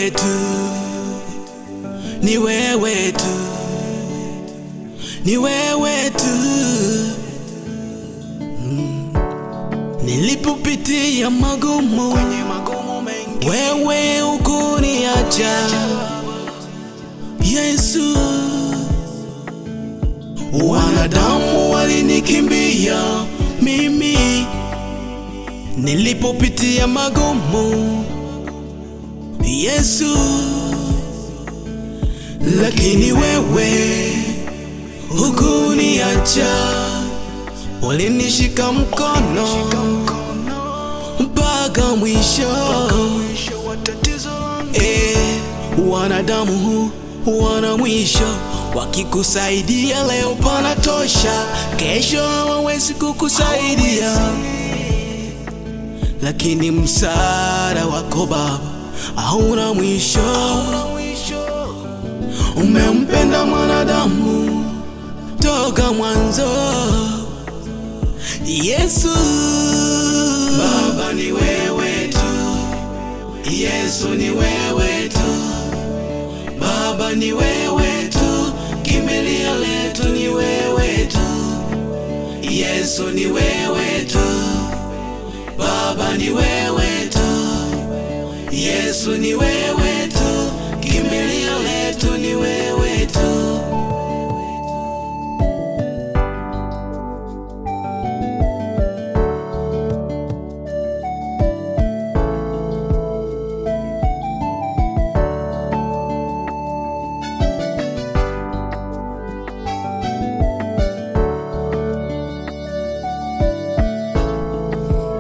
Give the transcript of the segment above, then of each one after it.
wewe tu, ni wewe tu, ni wewe tu. Nilipopitia magumu, wewe hukuniacha Yesu. Wanadamu walinikimbia mimi nilipopitia magumu Yesu, lakini wewe hukuniacha, ulinishika mkono mpaka mwisho. Wanadamu wana mwisho, wakikusaidia leo panatosha, kesho hawawezi kukusaidia, lakini msaada wako Baba hauna mwisho. Umempenda mwanadamu toka mwanzo Yesu. Baba ni wewe tu, Yesu ni wewe tu, Baba ni wewe tu, kimbilio letu ni wewe tu, Yesu ni wewe tu, Baba ni wewe tu, Yesu ni wewe tu, kimbilio letu ni wewe tu.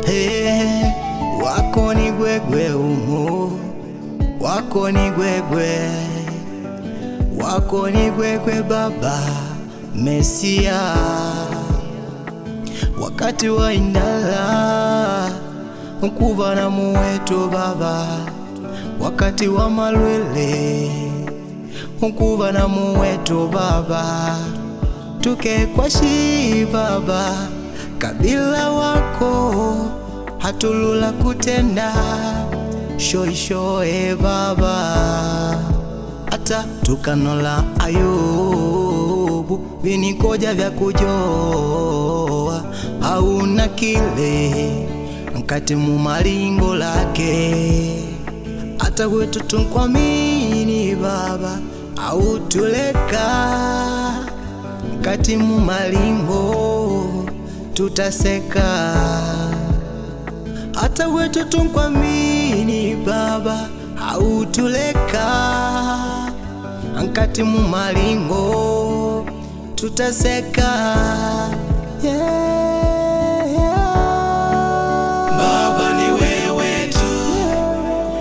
Hey, wako ni gwegwe umu, wako ni gwegwe, wako ni gwegwe Baba Mesia. Wakati wa indala nkuva na muwetu Baba, wakati wa malwele nkuva na muwetu Baba, tukekwashi Baba kabila wako hatulula kutenda shoishoe Baba, ata tukanola Ayubu vinikoja vya kujoa hauna kile mkati mumalingo lake, ata wetu tunkwamini Baba autuleka mkati mumalingo tutaseka, hata wetu tunkwamini Baba hautuleka nkati mumalingo tutaseka, yeah, yeah. Baba ni wewe tu,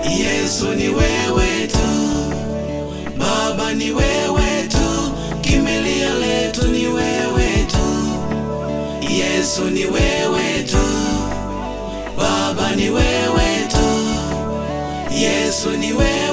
Yesu ni wewe tu, Baba ni wewe tu, kimbilio letu ni wewe tu, Yesu ni wewe tu, Baba ni wewe tu, Yesu ni wewe.